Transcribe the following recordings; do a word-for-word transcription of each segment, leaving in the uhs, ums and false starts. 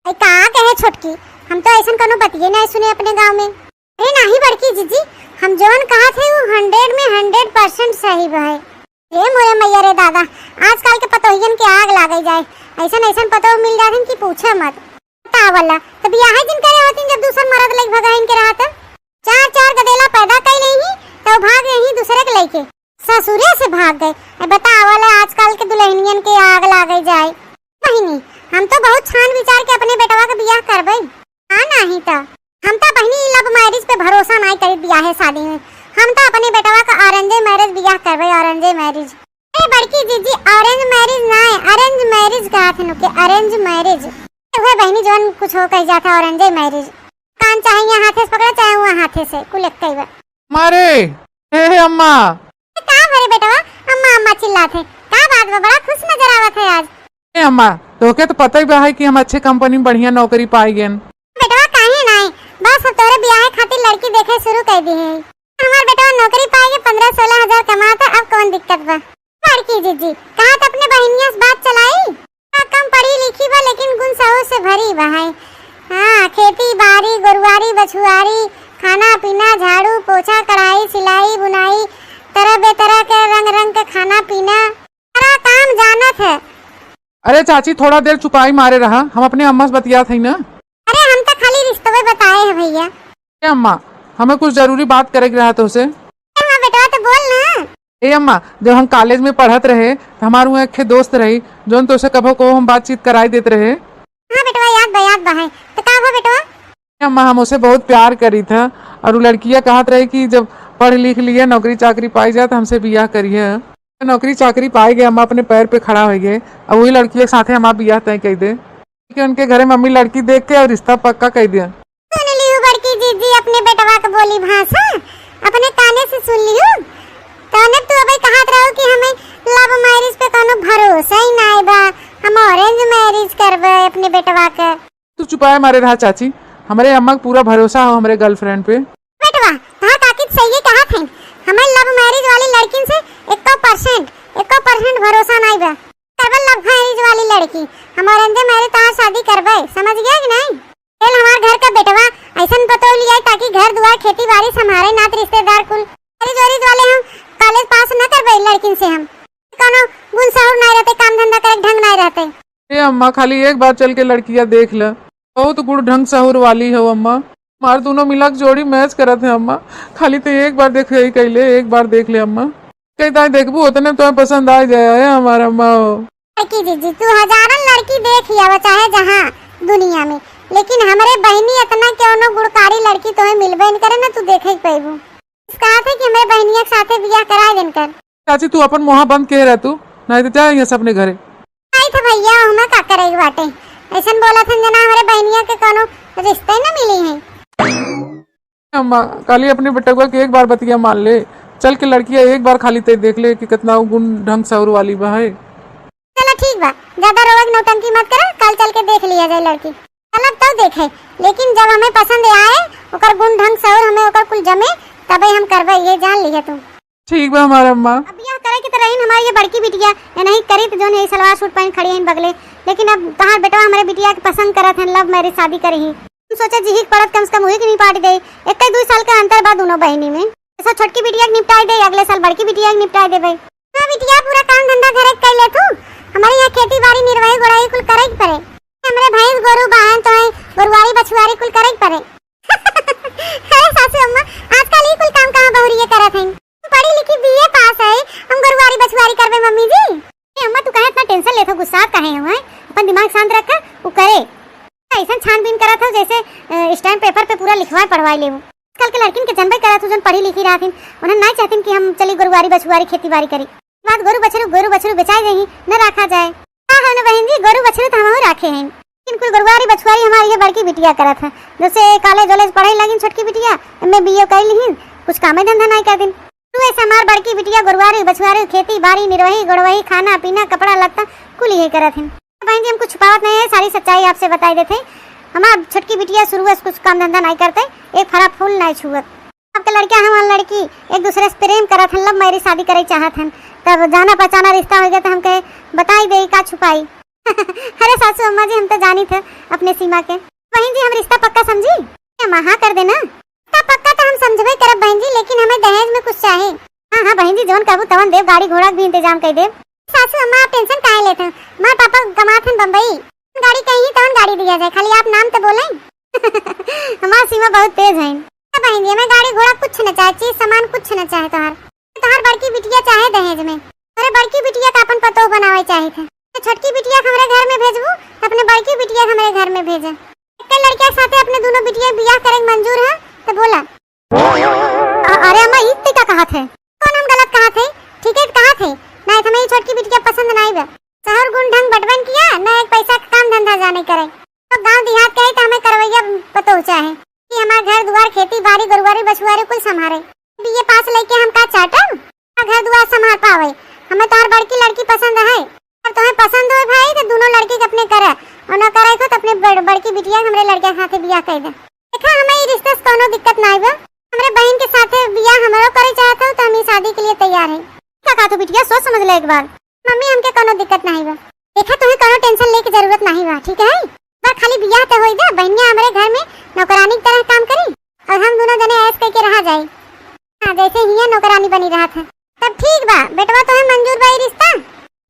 अरे का कहे छोटकी, हम तो ऐसन कोनो बतिये नहीं सुने अपने गाँव में। अरे नाही बड़की जीजी, हम जौन कहत है वो hundred में hundred percent सही बा है। रे मोरे मैया रे दादा, आजकल के पतोहियन के आग लागे जाए, ऐसन ऐसन पतोह मिल जाथिन कि पूछे मत। बतावला, त बियाहे जिन करे होतिन जब दूसर मरद लइक भगहिन के रहत। चार चार गदेला पैदा कई लेही, त भाग लेही दूसरे के लइके। ससुरे से भाग गए। ए, बतावल है, आजकल के दुल्हनियन के आग लागे जाए। बहिनी, हम तो बहुत छान विचार के अपने बेटवा के बियाह करबे। हाँ, नाही त हम तो बहिनी love marriage पे भरोसा नाही करी बियाहे शादी में। हम तो अपने बेटवा का arrange marriage बियाह करबे, arrange marriage। ए बड़की जीजी, arrange marriage नाही, arrange marriage कहा थे नुके, arrange marriage। ए हुए बहिनी, जौन कुछ हो कही जाता, arrange marriage। कान चाहे यहाँ हाथे से पकड़ा, चाहे वहाँ हाथे से, कुल एक ही बा। मारे, हे, हे अम्मा। का भरे बेटवा, अम्मा अम्मा चिल्लात है? का बात बा, बड़ा खुश नजर आवत है आज। ए अम्मा, तोहके तो पता ही बा है कि हम अच्छे कंपनी में बढ़िया नौकरी पाई गेन। बेटवा काहे नाई, बस अब तोरे बियाहे खातिर लड़की देखे शुरू कर दी है। हमार बेटवा नौकरी पाई के पन्द्रह सोलह हजार कमात है, अब कौन दिक्कत बा? बड़की जीजी, कहा तो अपने बहिनिया से बात चलाई। का कम पढ़ी लिखी बा, लेकिन गुण सहूर से भरी बा है। हाँ, खेती बाड़ी, गोरुआरी, बछुआरी, खाना पीना, झाड़ू, पोछा, कढ़ाई, सिलाई, बुनाई, तरह बेतरह के रंग रंग के खाना पीना, सारा काम जानत है। अरे चाची, थोड़ा देर चुपाई मारे रहा, हम अपने अम्मा से बतियात हई ना। अरे हम तो खाली रिश्तवे बताए हैं भैया। ए अम्मा, हमें कुछ जरूरी बात करे के रहा तोसे। ए अम्मा, बेटवा तो बोल ना। ए अम्मा, जब हम कॉलेज में पढ़त रहे, तो हमार वहाँ एक ठे दोस्त रही, जौन तोसे कभो को हम बातचीत कराई देत रहे। हाँ बेटवा, याद बा, याद बा है। तो का हुआ बेटवा? ए अम्मा, हम उसे बहुत प्यार करी था, और वो लड़किया कहत रही कि जब पढ़ लिख लिए, नौकरी चाकरी पाई जाए, तो हमसे बियाह करिए। नौकरी चाकरी पाई गए, अम्मा अपने पैर पे खड़ा हो गए, और वही लड़किया के साथे हमार बियाह तय कर दे। कि उनके घरे मम्मी लड़की देख के और रिश्ता पक्का कर दिया। सुन लिहू बड़की जीजी अपने बेटवा के बोली भाषा, अपने काने से सुन लिहू। तने तू अबे कहत रहो कि हमें love marriage पे कोनो भरोसा ही नाई बा, हम arrange marriage करबे अपने बेटवा के। तू चुपाए मारे रहा चाची, हमरे अम्मा के पूरा भरोसा हो हमरे girlfriend पे। बेटवा, तहार काकी तो सही कहत हैं, हमें love marriage वाली लड़किन से एको percent, एको percent भरोसा नाई बा। करबे love marriage वाली लड़की, हम arrange marriage तहार शादी करबे, समझ गया कि नहीं? चल हमार घर का बेटवा, ऐसन पतोह लिया ताकि घर दुआर खेती बाड़ी संभारे, नात रिश्तेदार कुल। marriage वारिज वाले हम college pass न करबे लड़किन से, हम कोनो गुण सहूर नाई रहते, काम धंधा करे के ढंग नाई रहते। ए अम्मा, खाली एक बार चल के लड़किया देख ले, बहुत गुण ढंग सहूर वाली हो अम्मा। हमार दोनों मिला के जोड़ी match करत है अम्मा, खाली ते एक बार देख ले, एक बार देख ले अम्मा। कहीं ताई देखबू, उतने तोहे पसंद आ जाए है हमार अम्मा हो। लड़की जीजी, तू हजारन लड़की देख आवा, चाहे जहाँ दुनिया में, लेकिन हमरे बहिनी इतना केवनो गुणकारी लड़की तोहे मिलबे न करे, न तू देखे के पैबू। इस कहा थे कि हमरे बहिनिया के साथे बियाह कराए देन कर। चाची, तू अपन मुँह बंद के रह तू, नहीं तो जा यहाँ से अपने घरे। आई थे भैया, हमें का करे के बाटे? ऐसन बोला थे जना हमरे बहिनिया के कोनो रिश्ते न मिली है। अम्मा, खाली अपने बेटवा के एक बार बतिया मान ले, चल के लड़किया एक बार खाली ते देख ले कि कितना गुण ढंग सहूर वाली बा है। चलो ठीक बा, ज्यादा रोवे के नौटंकी मत करा, कल चल के देख लिया जाए लड़की। चलब तब देखे, लेकिन जब हमें पसंद आए, ओकर गुण ढंग सहूर हमें ओकर कुल जमे, तबे हम करबे, ये जान लिया तू। ठीक बा हमार अम्मा। अब बियाह करे के तो रहीन हमार ये बड़की बिटिया, ये नहीं करी तो जौन यही सलवार सूट पहन खड़ी हैं बगले, लेकिन अब तहार बेटवा हमारे बिटिया के पसंद करत हैं, love marriage शादी करे ही। हम सोचे जिही के पड़त कम से कम उही के निपाट दे, एक दुई साल का अंतर बा दोनों बहिनी में। ऐसा छोटकी बिटिया के निपटाई दे, अगले साल बड़की बिटिया के निपटाई देबे। हाँ बिटिया, पूरा काम धंधा घरे के कर ले तू, हमारे यहाँ खेती बाड़ी निरवाही गोड़ाही कुल करे के पड़े। हमरे भैंस गोरू बाहन तो है, गोरुआरी बछुआरी कुल करे के पड़े। अरे सासू अम्मा, आजकल ई कुल काम कहाँ बहुरिये करत हैं? पढ़ी लिखी बीए पास है, हम गोरुआरी बछुआरी करबे मम्मी जी। ए अम्मा, तू काहे इतना tension लेत हो, गुस्सा काहे हो, हैं? अपन दिमाग शांत रखा, उ करे। ऐसन छानबीन करत हो जैसे, अ, stamp paper पे पूरा लिखवाए पढ़वाए लेबो। आजकल के लड़किन के जनबे करत हो, जौन पढ़ी लिखी रहथिन, उन्हन नाई चाहतिन कि हम चली गोरुआरी बछुआरी खेती बाड़ी करी। बात गोरू बछरू, गोरू बछरू बेचाए जाही, न रखा जाए। का है न बहन जी, गोरू बछरू तो हमहू राखे हैं, लेकिन कुल गोरुआरी बछुआरी हमारी ये बड़की बिटिया करत है। जैसे college वॉलेज पढ़े लगिन छोटकी बिटिया, एमए बीए कर लिहिन, कुछ कामे धंधा नाई कर दिन। तू ऐसे हमार बड़की बिटिया गोरुआरी बछुआरी, खेती बाड़ी, निरवही गोड़वही, खाना पीना, कपड़ा लत्ता, कुल यही करत हैं। बहन जी, हम कुछ छुपावत नहीं है, सारी सच्चाई आपसे बताई देते। हमार छोटकी बिटिया शुरू से कुछ काम धंधा नाई करते, एक फरा फूल नाई छुअत। आपके लड़का हमार लड़की एक दूसरे से प्रेम करत हन, love marriage शादी करे चाहत हन, तब जाना पहचाना रिश्ता हो गया तो हम कहे बताई दे, का छुपाई। अरे सासू अम्मा जी, हम तो जानी थे अपने सीमा के। बहिन जी, हम रिश्ता पक्का समझी? अम्मा, हाँ कर देना। रिश्ता पक्का तो हम समझबे करब बहिन जी, लेकिन हमें दहेज में कुछ चाहे। हाँ, हाँ बहिन जी, जवन कहबू तवन देब, गाड़ी घोड़ा के भी इंतजाम कर देब। सासू अम्मा, आप tension काहे लेत हो? हमार पापा कमात हन बम्बई, गाड़ी कहीं तवन गाड़ी दिया जाए, खाली आप नाम तो बोले। हमार सीमा बहुत तेज है। ए बहिन जी, हमें गाड़ी घोड़ा कुछ न चाहे, चीज सामान कुछ न चाहे तोहार। तोहार बड़की बिटिया चाहे दहेज में, अरे बड़की बिटिया का अपन पतोह बनावे चाहे थे। तो छोटकी बिटिया के हमरे घर में भेजबू, तो अपने बड़की बिटिया के हमरे घर में भेजे। एक लड़किया के साथे अपने दोनों बिटिया के बियाह करे के मंजूर है, तो बोला। अ-, अरे अम्मा, ई ते का कहा थे? कौन हम गलत कहा थे? ठीक है कहा थे। ना, हमें ई छोटकी बिटिया पसंद ना आई बा। शहर गुण ढंग बटवन किया, ना एक पैसा का काम धंधा जाने करे। तो गांव देहात के है तो हमें करवैया पतोह चाहे कि हमार घर दुआर, खेती बाड़ी, गोरुआरी बछुआरी कुल संभारे। बीए पास लेके हम का चाटब, का घर दुआर संभाल पावे? हमें तोहार बड़की लड़की पसंद है। अब तुम्हें पसंद हो भाई तो दोनों लड़की के अपने करे, और ना करे को तो अपने बड़-, बड़की बिटिया हमरे लड़के के साथे बियाह कर दे। देखा, हमें ई रिश्ता से कौनो दिक्कत ना बा। हमरे बहिन के साथे बियाह हमरो करे चाहत हो तो हम ई शादी के लिए तैयार है। का कहा तू बिटिया, सोच समझ ले एक बार। मम्मी, हमके कौनो दिक्कत नहीं बा। देखा, तुम्हें कौनो tension लेके जरूरत नहीं बा, ठीक है? बस खाली बियाह तो होई दे, बहनिया हमरे घर में नौकरानी की तरह काम करी और हम दोनों जने ऐश करके रहा जाए। हाँ, जैसे हियाँ नौकरानी बनी रहत है। तब ठीक बा, बेटवा तुम्हें मंजूर बा ई रिश्ता?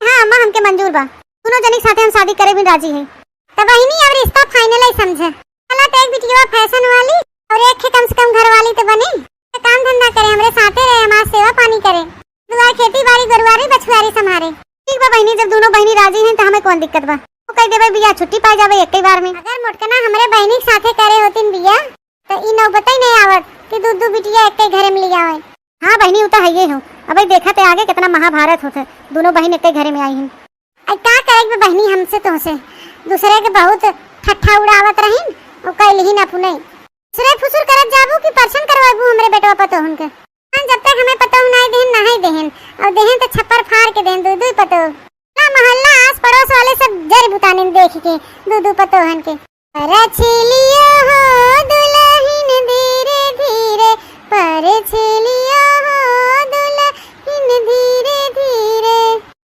हाँ अम्मा, हमके मंजूर बा। दोनों जनी के साथे हम शादी करे भी राजी हैं। तब बहिनी, अब रिश्ता final ही समझे। चला, तो एक बिटिया fashion वाली और एक है कम से कम घर वाली तो बनी, तो काम धंधा करे, हमरे साथे रहे, हमार सेवा पानी करे, दुआर खेती बाड़ी, गोरुआरी बछुआरी संभारे। ठीक बा बहिनी, जब दोनों बहिनी राजी हैं तो हमें कौन दिक्कत बा? वो कह देबे बियाह, छुट्टी पाए जाबे एक ही बार में। अगर मोटकना हमरे बहिनी के साथे करे होतिन बियाह, तो ई नौबतई नहीं आवत कि दू दू बिटिया एक ही घरे में ले आवे। हाँ बहिनी, वो तो है ही हो। अब देखा ते आगे कितना महाभारत होते, दोनों बहिन एक ही घरे में आई हैं। अब का करे बे बहिनी, हमसे तोहसे दूसरे के बहुत ठट्ठा उड़ावत रहीन, और कैलहीन अपने। फुसुरे फुसुर करत जाबू कि परछन करवाबू हमरे बेटवा पतोहन के? हाँ, जब तक हमें पतोह नाई देहन, नाई देहन, और देहन तो छप्पर फाड़ के देहन, दू दू पतोह। ना मोहल्ला आस पड़ोस वाले सब जर बुतानिन देख के दू दू पतोहन के। परछिलिया हो दुलहिन धीरे धीरे, परछिलिया हो दुलहिन धीरे धीरे।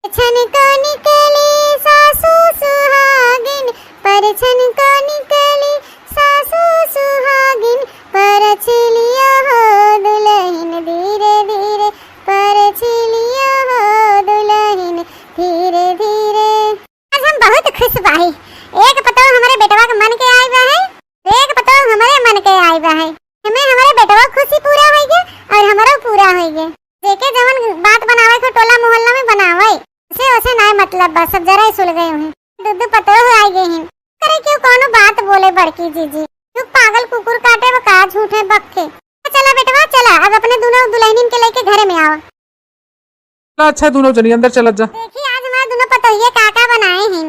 परछन को निकली सासू सुहागिन, परछन को निकली सासू सुहागिन, परछिलिया हो दुलहिन धीरे धीरे, परछिलिया हो दुलहिन धीरे धीरे। आज हम बहुत खुश बाही। एक पतोह हमरे बेटवा के मन के आई बा है, एक पतोह हमरे मन के आई बा है। एमे हमरे बेटवा खुशी पूरा होई गे और हमरो पूरा होई गे। जेके जवन बात बनावे को टोला मोहल्ला में बनावे, उसे उसे नाय मतलब बा, सब जरा ही सुलगे हुए। दू दू पतोह आई गई हैं। करे क्यों कौनो बात बोले बड़की जीजी? क्यों पागल कुकुर काटे वो का झूठे बक्के। चला बेटवा चला, अब अपने दोनों दुलहिनिन के लेके घरे में आवा। चला अच्छा, दोनों जनी अंदर चलत जा। देखी आज हमार दोनों पतोहिए का का बनाए हैं।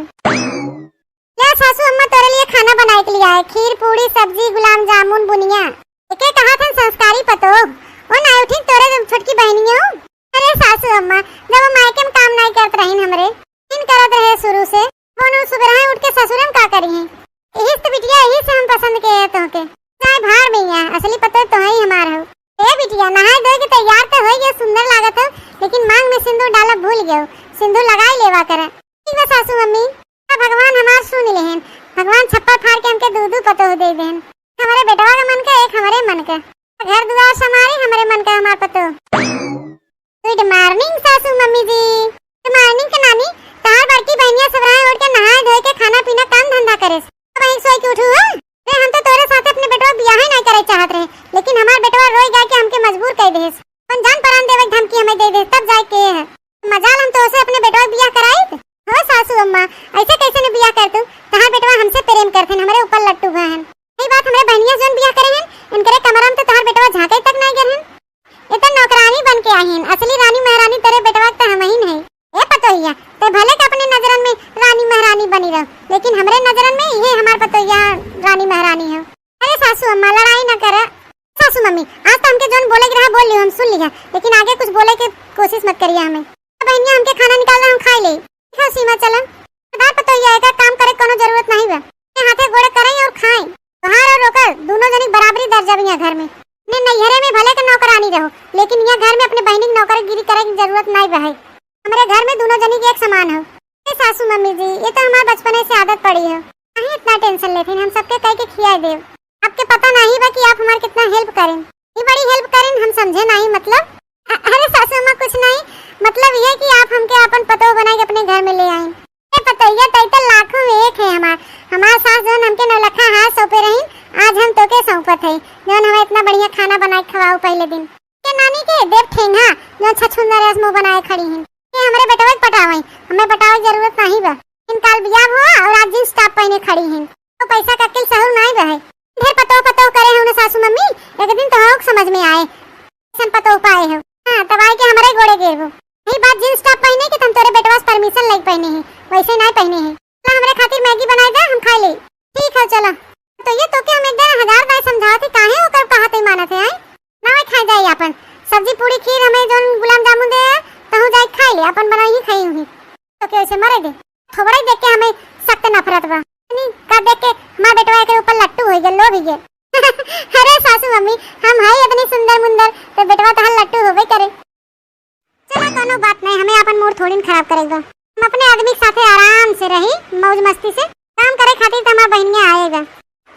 ले सासू अम्मा, तोरे लिए खाना बनाए के लिए आए, खीर, पूड़ी, सब्जी, गुलाब जामुन, बुनिया। एके कहा थन संस्कारी पतोह। ओ ना उठिन तोरे जब छोटकी बहनियो। अरे सासू अम्मा, जब वो मायके में काम नाई करत रहीन हमरे, इन करत रहे शुरू से, कौनो सुबह उठ के ससुरे में का करी हैं? यही तो बिटिया, यही से हम पसंद के हैं तोहके। चाहे भाड़ में ही है, असली पतोह तो ही हमार हो। ए बिटिया, नहाए धोए के तैयार तो होई गए, सुंदर लागत हो, लेकिन मांग में सिंदूर डाला भूल गयो, सिंदूर लगाई लेवा करे। ठीक बा सासू मम्मी, अब भगवान हमार सुन लेहन, भगवान छप्पर फाड़ के हमके दू दू पतोह दे देहन। हमारे बेटवा के मन का एक हमारे मन का, घर दुआर संभारी हमारे मन का हमार पतोह। Good morning सासू मम्मी जी। Good morning के नानी, तहार बड़की बहनिया सब रहे उठ के नहाए धोए के खाना पीना काम धंधा करे। अब एक सोई के उठू हो? रे हम तो तोरे साथ अपने बेटवा बियाह ही नहीं करे चाहत रहे, लेकिन हमार बेटवा रोई गा के हमके मजबूर कर देस। अपन जान परान देवे के धमकी हमें दे दे, तब जाए के है। मजाल हम तोसे अपने बेटवा बियाह कराई? हो सासू अम्मा, ऐसे कैसे ने बियाह कर तू? तहार बेटवा हमसे प्रेम करथन, हमरे ऊपर लट्टू हुआ हन। यही बात हमरे बहनिया जोन बियाह करे हन, इनकरे कमरा में तो तहार बेटवा झांके तक नहीं गए हन। ये तो नौकरानी बन के आई हैं, असली रानी महारानी तेरे बेटवा के तो हम ही नहीं। ए पतोहिया, ते भले के अपने नजरन में रानी महारानी बनी रहो, लेकिन हमरे नजरन में ये हमार पतोहिया रानी महारानी हो। अरे सासू अम्मा, लड़ाई ना करे। सासू मम्मी, आज तो हमके जोन बोले के रहा बोल लियो, हम सुन लिया, लेकिन आगे कुछ बोले के कोशिश मत करिए हमें। बहनिया हमके खाना निकाल रहा, हम खाई ले। खाओ सीमा चलन। दार पतोहिया, एकर काम करे कोनो जरूरत नहीं बा। अपने हाथे गोड़े करें और खाएं। तोहार और ओकर दोनों जनी बराबरी दर्जा भी है घर में। अपने नैहरे में भले के नौकरानी रहो, लेकिन यह घर में अपने बहनी की नौकरगिरी करे की जरूरत नहीं बा है। हमरे घर में दोनों जनी के एक समान हो। ए सासू मम्मी जी, ये तो हमार बचपने से आदत पड़ी है। काहे इतना tension लेथिन, हम सबके कह के खियाए देव। आपके पता नहीं बा कि आप हमार कितना help करें। ये बड़ी help करें, हम समझे नहीं, मतलब। अ-, अरे सासू अम्मा, कुछ नहीं, मतलब ये कि आप हमके अपन पतोह बनाए के अपने घर में ले आईं। ए पतोहिया, तई तो लाखों में एक है हमार। हमार सास जौन हमके नौलखा हाथ सौंपे रही, आज हम तोके सौंपत है, जौन हमें इतना बढ़िया खाना बनाए के खवाऊ पहले दिन। के नानी के देव ठेंगा, जौन छछुंदर अस मुंह बनाए खड़ी हैं। ये हमरे बेटवा के पटावई, हमें पटावे के जरूरत नहीं बा। इनकाल बियाह हुआ और आज jeans top पहने खड़ी हैं। तो पैसा का अक्ल सहूर नहीं बा है। ढेर पतोह पतोह करे हैं उन्हें सासू मम्मी, एक दिन तो होक समझ में आए। ऐसन पतोह पाए हो। हाँ, तब आए के हमरे गोड़े गिरबो। यही बात jeans top पहने के तुम तोरे बेटवा से permission लेके पहने हैं, वैसे नहीं पहने हैं। चला हमरे खातिर Maggi बनाए दे, हम खाई ले। ठीक है, चला। तो ये तो के हम एक दिन हजार बार समझावत है, काहे ओकर कहत है मानत है, आए? ना वही खाए जाए अपन सब्जी पूरी खीर, हमें जौन गुलाब जामुन दे, तहूँ जाए खाई ले, अपन बनाई ही खाई हुई। तो के उसे मरे दे। थोबड़ा ही देख के हमें सख्त नफरत बा। नहीं, का देख के हमार बेटवा के ऊपर लट्टू हो गए, लोभ हो गए। अरे सासू मम्मी, हम है इतनी सुंदर मुंदर, तो बेटवा तो हर लट्टू होबे करे। चला, कोनो बात नहीं, हमें अपन mood थोड़ी न खराब करेगा। हम अपने आदमी के साथे आराम से रही, मौज मस्ती से। काम करे खातिर तो हमार बहनिया आएगा।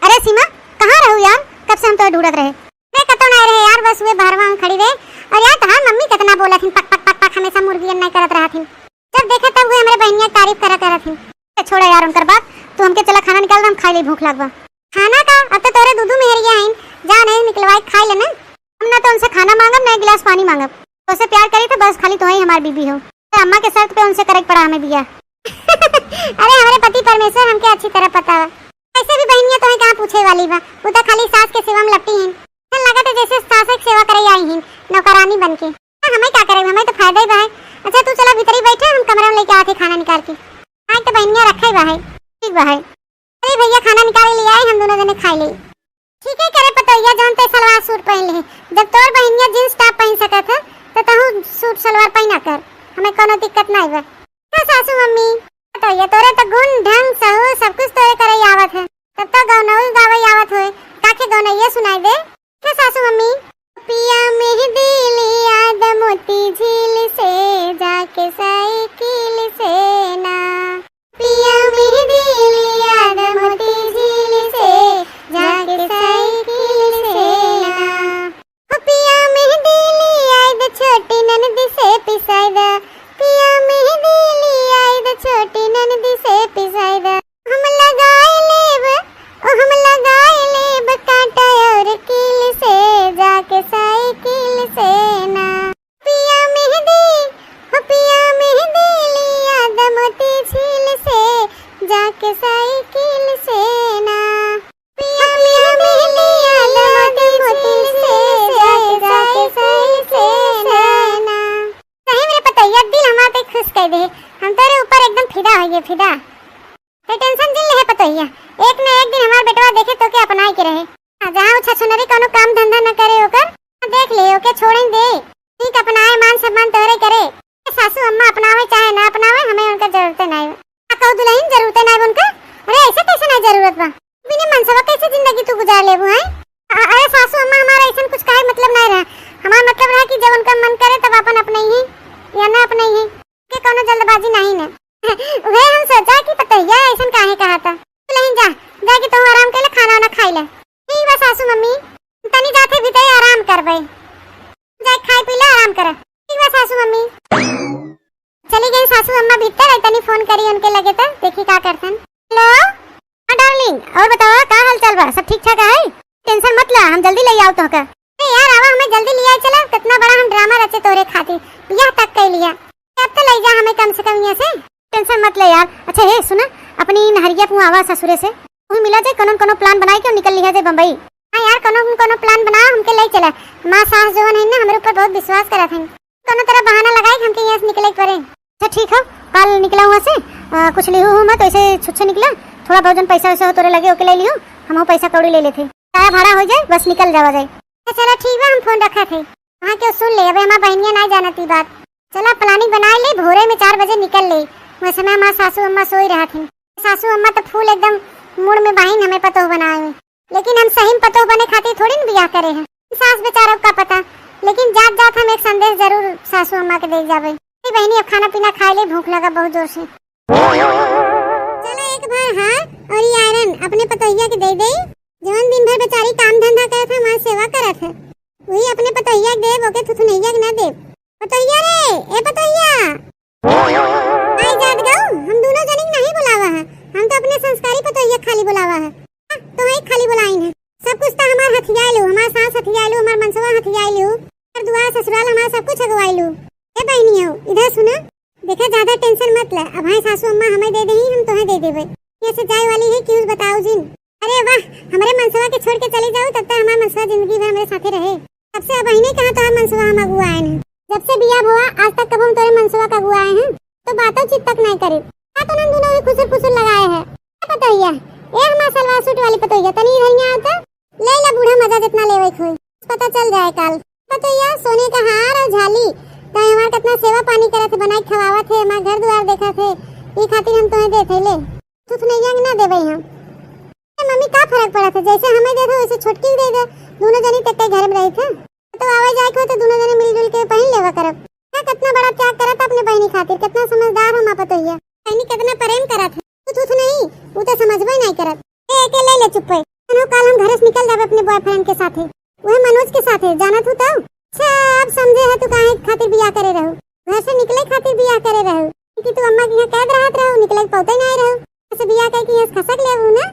अरे सीमा, कहाँ रहू यार, कब से हम तो ढूंढत रहे। अरे कतो नहीं रहे यार, बस वे बहरवा में खड़ी रहे। और यार, तहार मम्मी कितना बोलत हिन, पक पक पक पक, हमेशा मुर्गियन नहीं करत रहत हिन। जब देखे तब वे हमरे बहनिया के तारीफ करा करत हिन। ए, छोड़ा यार उनकर बात, तू हमके चला खाना निकाल दे, हम खाई ले, भूख लाग बा। खाना का? अब तो तोरे दू दू मेहरिया हईन, जा नहीं निकलवाए, खाई लेना। हम ना तो उनसे खाना मांगब, ना एक गिलास पानी मांगब। तोसे प्यार करी तो बस खाली तोही हमार बीबी हो। तो अम्मा के शर्त पे उनसे करे के पड़ा हमें बियाह। अरे हमरे पति परमेश्वर हमके अच्छी तरह पता बा। वैसे भी बहनिया तोहे कहाँ पूछे वाली बा, वो तो खाली सास के सेवा में लपटी हिन। ऐसा लगा तो जैसे सास के सेवा करे आई हिन, नौकरानी बन के। हाँ, हमें क्या करे, हमें तो फायदा ही बा है। अच्छा तू चला भीतरी बैठे, हम कमरा में लेके आते खाना निकाल के। आज तो बहनिया रखे बा है। ठीक बा है। अरे भैया खाना निकाल ले आए, हम दोनों जने खाई ले। ठीक है करे पतोहिया, जौन ते सलवार सूट पहन ले, जब तोर बहनिया jeans top पहन सकत है, तो तहू सूट सलवार पहना कर, हमें कोनो दिक्कत नहीं बा। हाँ सासू मम्मी, पतोहिया तोरे तो गुण ढंग सहूर सब कुछ तोरे करे आवत है, तब तो गौनऊ गावे आवत होए, काके गौनैया सुनाई दे। क्या सासू मम्मी? पिया मेहंदी लिया द मोती झील से, जाके साइकिल से ना। पिया मेहंदी लिया द मोती झील से, जाके साइकिल से ना। हो पिया मेहंदी लिया द छोटी ननद से पिसाई द। पिया मेहंदी लिया द छोटी ननद से पिसाई द। हम लगाए लेब, ओ हम लगाए लेब कांटा और कील से, जाके साइकिल से ना। पिया मेहंदी, हो पिया मेहंदी लिया द मोती झील से, जाके साइकिल से ना। पिया मेहंदी लिया द मोती झील से, जाके साइकिल से ना। सही में रे पतोहिया, दिल हमार ते खुश कर दे, हम तोरे ऊपर एकदम फिदा हो गए, फिदा। ते tension जिन लेहे पतोहिया, एक न एक दिन हमार बेटवा देखे तोके अपनाए के रहे। हाँ, जहाँ उ छछुनरी कौनो काम धंधा न करे ओकर, देख ले, ओके छोड़े दे। ठीक अपनाए, मान सम्मान तोरे करे। सासू अम्मा अपनावे चाहे ना अपनावे, हमें उनका जरूरते नहीं। आ कहू दुल्हन जरूरते नहीं उनका? अरे ऐसे कैसे नहीं जरूरत बा? बिना मनसवा कैसे जिंदगी तू गुजार लेबू, हैं? अ-, अरे सासू अम्मा, हमारा ऐसन कुछ कहे मतलब नहीं रहा। हमार मतलब रहा कि जब उनका मन करे तब अपन अपने ही या ना अपने ही। के कौनो जल्दबाजी नहीं न। उहे हम सोचा कि पतोहिया ऐसन काहे कहा था। तू लेकिन जा, जाके तू आराम कर ले, खाना वाना खाई ले। ठीक बा सासू मम्मी, तनी जाते भीतर आराम करबे। जाए खाए पी ले, आराम कर। ठीक बा सासू मम्मी। चली गई सासू अम्मा भीतर, आई तनी फोन करी उनके लगे तो देखी का करतन। हेलो, हाँ डार्लिंग, और बतावा का हाल चाल बा? सब ठीक ठाक है? Tension मत ला, हम जल्दी ले आओ तोहका। अरे यार, आवा हमें जल्दी ले आए चला, कितना बड़ा हम ड्रामा रचे तोरे खातिर, बियाह तक कर लिया। अब तो ले जा हमें कम से कम यहाँ से। Tension मत ले यार। अच्छा हे सुना, अपनी नहरिया पुआवा ससुरे से, वही मिला जाए, कोनो कोनो plan बनाए के निकल लिया जाए बम्बई। हाँ यार, कोनो न कोनो plan बनाओ, हमके ले चला। हमार सास जवन है ना, हमरे ऊपर बहुत विश्वास करत हैं। कोनो तरह बहाना लगाए के हमके यहाँ से निकले के पड़े। अच्छा ठीक हो, काल निकला हुआ से, आ, कुछ लिहू हूँ मत, ऐसे छुच्छे निकला, थोड़ा बहुत जन पैसा वैसा हो तोरे लगे ओके ले लियो, हम पैसा कौड़ी ले लेते, किराया भाड़ा हो जाए, बस निकल जावा जाए। अच्छा चला ठीक बा, हम फोन रखा थे, वहाँ क्यों सुन ले, अबे हमार बहनिया ना जानत ई बात। चला planning बनाए ले, भोरे में चार बजे निकल ले, वह समय हमार सासू अम्मा सोई रहा थी। सासू अम्मा तो full एकदम mood में बाहिन हमें पतोह बनाए में। लेकिन हम सही में पतोह बने खातिर थोड़ी न बियाह करे हैं। सास बेचारा का पता, लेकिन जात जात हम एक संदेश जरूर सासू अम्मा के दे जाबे। ए बहिनी, अब खाना पीना खाए ले, भूख लगा बहुत जोर से। चलो एक बार हार और ये आयरन अपने पतोहिया के दे दे, जवन दिन भर बेचारी काम धंधा करत है, हमार सेवा करत है, वही अपने पतोहिया के देब, ओके थुथुनैया के ना देब। पतोहिया रे, ए पतोहिया। आई जात गऊ, हम दोनों जनी के नहीं बुलावा है, हम तो अपने संस्कारी पतोहिया खाली बुलावा है। हाँ, तो वही खाली बुलाइन है। सब कुछ तो हमार हथियाइलू, हमार सास हथियाइलू, हमार मनसवा हथियाइलू, हमार दुआर ससुराल हमार सब कुछ अगवाइलू। ए बहनी हो, इधर सुना, देखा ज्यादा tension मत ले, अब भाई सासू अम्मा हमें दे दही, हम तुम्हें दे देबे। यहाँ से जाए वाली है, क्यों बताओ जिन। अरे वाह, हमरे मनसवा के छोड़ के चली जाऊ, तब तक हमार मनसवा जिंदगी भर हमरे साथे रहे। तब से अब ही नहीं कहा तोहार मनसवा हम अगुआ आए हैं। जब से बिया भवा आज तक कब हम तोरे मनसवा का अगुआ आए हैं, तो बातों चित तक नहीं करे। का तो नन दोनों भी खुसुर फुसुर लगाए है। ए पतोहिया, ए हमार सलवार सूट वाली पतोहिया, तनी इधर यहाँ आओ तो। ले ला बूढ़ा मजा जितना लेवे के होई, पता चल जाए काल। पतोहिया, सोने का हार और झाली, तो हमार कितना सेवा पानी करत है, बनाई खवावत है, हमार घर दुआर देखत है, ये खातिर हम तुम्हें देते ले। तू तो नहीं ना देवे हम। ए मम्मी, का फर्क पड़त है? जैसे हमें दे दो, वैसे छोटकी के दे दे। दोनों जनी तक के घर में रही थे। तो आवे जाए के हो तो दोनों जने मिलजुल के पहन लेवा करब। का कितना बड़ा त्याग करत अपने बहनी खातिर, कितना समझदार हो माँ पतोहिया। बहनी कितना प्रेम करत है। तू, तू तो नहीं, वो तो समझबे नहीं करत। ए, एके ले ले चुप्पे। तनो काल हम घर से निकल जाबे अपने boyfriend के साथे। वह मनोज के साथे, जानत हूँ तो? अच्छा, अब समझे है तू काहे खातिर बियाह करे रहू। घर से निकले खातिर बियाह करे रहू। कि तू अम्मा के यहाँ कैद रहत रहू, निकले के पौते नहीं रहू। ऐसे बियाह करके यहाँ से खसक लेबू ना?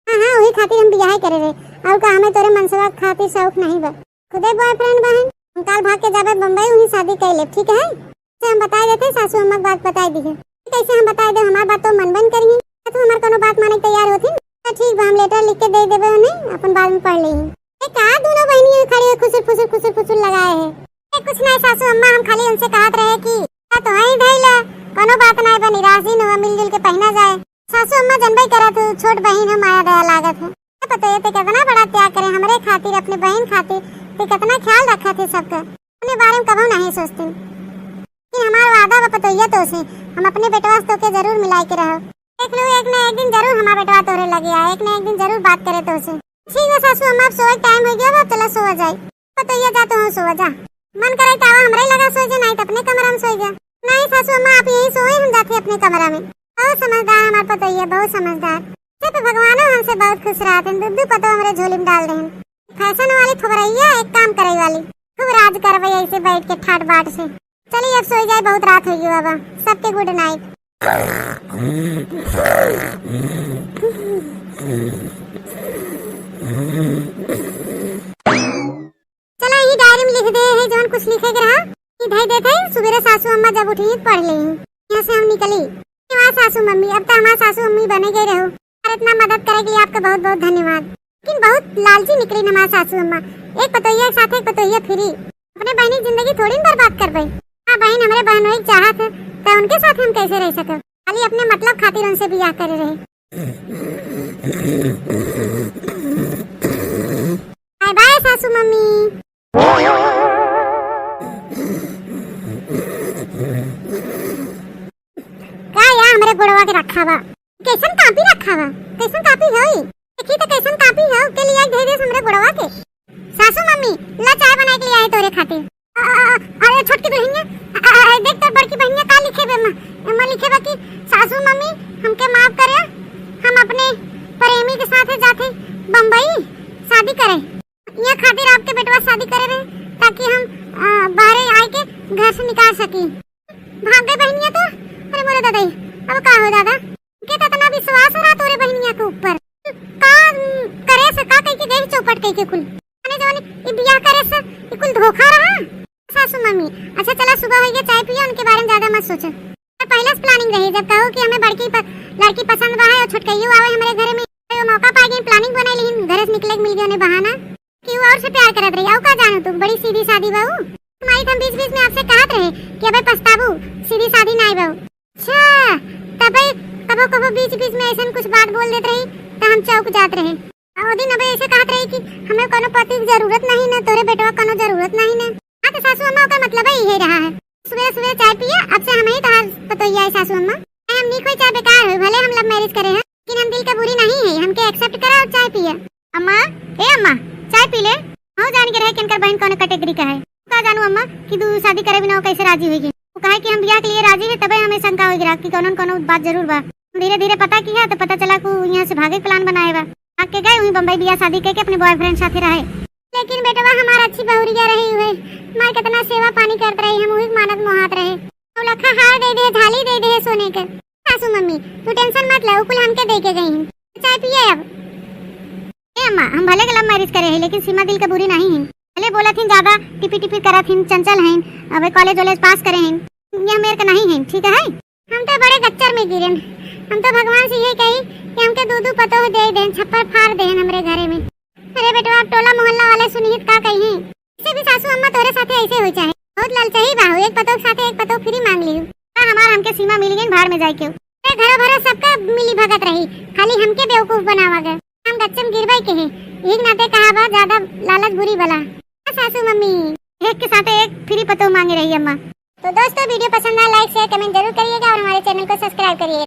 हाँ, हाँ, वही खातिर हम बियाह करे रहे। और का हमें तोरे मनसवा खातिर शौक नहीं बा। खुदे boyfriend बहन, हम काल भाग के जाबे बम्बई, वहीं शादी कर लेब, ठीक है? से हम बताए देते, सासू अम्मा के बात बताए दी है। कैसे हम बताए दे, हमार बात तो मनबे न करी। तू हमार कोनो बात माने के तैयार होथिन, तो ठीक बा, हम letter लिख के दे देबे उन्हें, अपन बाद में पढ़ लेही। ए, का दोनों बहनी खड़ी है, खुसुर फुसुर, खुसुर फुसुर लगाए है? ए, कुछ नहीं सासू अम्मा, हम खाली उनसे कहत रहे कि का तो वहीं धइला, कोनो बात नहीं बा, निराश जिन हुआ, मिलजुल के पहना जाए। सासू अम्मा जनबे करत हो, छोट बहिन हो, माया दया लागत है। ए पतोहिया, ते कितना बड़ा त्याग करे हमरे खातिर, अपने बहिन खातिर, ते कितना ख्याल रखत है सबका। अपने बारे में कबो नहीं सोचते। लेकिन हमार वादा बा पतोहिया तो से, हम अपने बेटवा से तोके जरूर मिलाए के रहो। देख लो, एक न एक दिन जरूर हमार बेटवा तोरे लगे आए, एक न एक दिन जरूर बात करे तो से। ठीक बा सासू अम्मा, अब सोए के time हो गया बा, चला सोवा जाए। पतोहिया, जा तो सोवा जा। मन करे तो आवा हमरे लगा सोए जा, नहीं तो अपने कमरा में सोए जा। नहीं सासू अम्मा, आप यहीं सोए, हम जाते अपने कमरा में। बहुत समझदार हमार पतोहिया, बहुत समझदार। से तो भगवानो हमसे बहुत खुश रहत हैं, दू दू पतो हमरे झोली में डाल देहन। Fashion वाली थोबरैया, एक काम करे वाली, खूब राज करवे ऐसे बैठ के ठाट बाट से। चलिए अब सोई जाए, बहुत रात हो गई बाबा, सबके good night। चला, ई diary में लिख दे है, जौन कुछ लिखे के रहा, ई धई देत है, सुबेरे सासू अम्मा जब उठी, पढ़ लेही। यहाँ से हम निकली। धन्यवाद सासू मम्मी, अब तो हमार सासू मम्मी बने गए रहो, और इतना मदद करे के लिए आपका बहुत बहुत धन्यवाद। लेकिन बहुत लालची निकली हमार सासू अम्मा, एक पतोहिया के साथ एक पतोहिया free। अपने बहनी की जिंदगी थोड़ी न बर्बाद करबे। हाँ बहन, हमरे बहनोई के चाहत है, तो उनके साथ हम कैसे रह सकब? खाली अपने मतलब खातिर उनसे बियाह करे रहे। Bye bye सासू मम्मी। का या हमरे गोड़वा के रखा बा? कैसन कापी रखा बा? कैसन कापी होई? देखी तो कैसन कापी हो के लिए धे दे हमरे गोड़वा के। सासू मम्मी, ला चाय बनाए के लिए आए तोरे खातिर। अ, अ, अरे छोटकी दुल्हनिया, अ, अ, देख तो बड़की बहनिया का लिखे बे, एमा लिखे बा कि सासू मम्मी हमके माफ करे, हम अपने प्रेमी के साथे जाते बम्बई शादी करे। ये खातिर आपके बेटवा शादी करे रहे ताकि हम, अ, बाहरे आए के घर से निकाल सकी। भाग गई बहनिया तो। अरे मोरे दादा, अब का हो दादा? के तो इतना विश्वास रहा तोरे बहनिया के ऊपर। का, उम, करे से का कह के गई चौपट कह के कुल। अने जवानी ये बियाह करे से ये कुल धोखा रहा। सासू मम्मी, अच्छा चला सुबह हो गया, चाय पियो, उनके बारे में ज्यादा मत सोचो। तो पहले से planning रही, जब कहो कि हमें बड़की प-, लड़की पसंद बा है और छोटकइयो आवे हमारे घर में, तो ये मौका पाए गई, planning बनाई लेकिन घर से निकले के मिल गया उन्हें बहाना। कि वो और से प्यार करत रही, और का जानू तू, बड़ी सीधी सादी बहू। माई हम बीच बीच में आपसे कहत रहे कि अबे पछताबू, सीधी सादी नाई बहू। अच्छा, तबे कबो कबो बीच बीच में ऐसन कुछ बात बोल देत रही, तो हम चौंक जात रहे। और दिन अबे ऐसे कहत रही कि हमें कोनो पति की जरूरत नहीं ना, तोरे बेटवा कोनो जरूरत नहीं ना। हाँ तो सासू अम्मा का मतलब ही यही रहा है। सुबह सुबह चाय पिया, अब से हम ही तोहार पतोहिया है सासू अम्मा। चाहे हम नीक होई चाहे बेकार होई, भले हम love marriage करे हैं, लेकिन हम दिल के बुरी नहीं है, हमके accept करा और चाय पिया। अम्मा, ए अम्मा, चाय पी ले। हाँ जान के रहे कि इनकर बहन कौन category का है। का जानू अम्मा कि तू शादी करे बिना वो कैसे राजी होई गई। वो कहे कि हम बियाह के लिए राजी है, तबे हमें शंका हो गिरा कि कौनो न कौनो बात जरूर बा। धीरे धीरे पता किया तो पता चला कि उ यहाँ से भागे के प्लान बनाए बा। भाग के गए, वहीं बम्बई बियाह शादी करके अपने बॉयफ्रेंड साथे रहे। लेकिन बेटवा हमार अच्छी बहुरिया रही हुए, हमार कितना सेवा पानी करत रही, हम उही के मानत मोहात रहे। नौलखा हार दे दे, झाली दे दे सोने के। सासू मम्मी, तू टेंशन मत ले, उ कुल हमके दे के गई हैं। चाय पिए अब। ए अम्मा, हम भले के लव मैरिज करे हैं, लेकिन सीमा दिल के बुरी नहीं है। भले बोलत हिन ज्यादा टिपी टिपी करत हिन, चंचल हैं, अबे कॉलेज वॉलेज पास करे हैं, ये मेर के नहीं है, ठीक है? हम तो बड़े गच्चर में गिरेन। हम तो भगवान से यही कही कि हमके दू दू पतोह दे देन, छप्पर फाड़ देन हमरे घरे में। अरे बेटवा, अब टोला मोहल्ला वाले सुनिहित का कही? इससे भी सासू अम्मा तोरे साथे ऐसे हो चाहे। बहुत ललचही बाहू, एक पतोह के साथे एक पतोह फ्री मांग लिहू। का हमार हमके सीमा मिल गई, भाड़ में जाए के। ए घरो भरो सबका मिली भगत रही, खाली हमके बेवकूफ बनावा गए। हम गच्चम गिरबई के हैं, एक नाते कहा बा ज्यादा लालच बुरी बला। हाँ सासू मम्मी।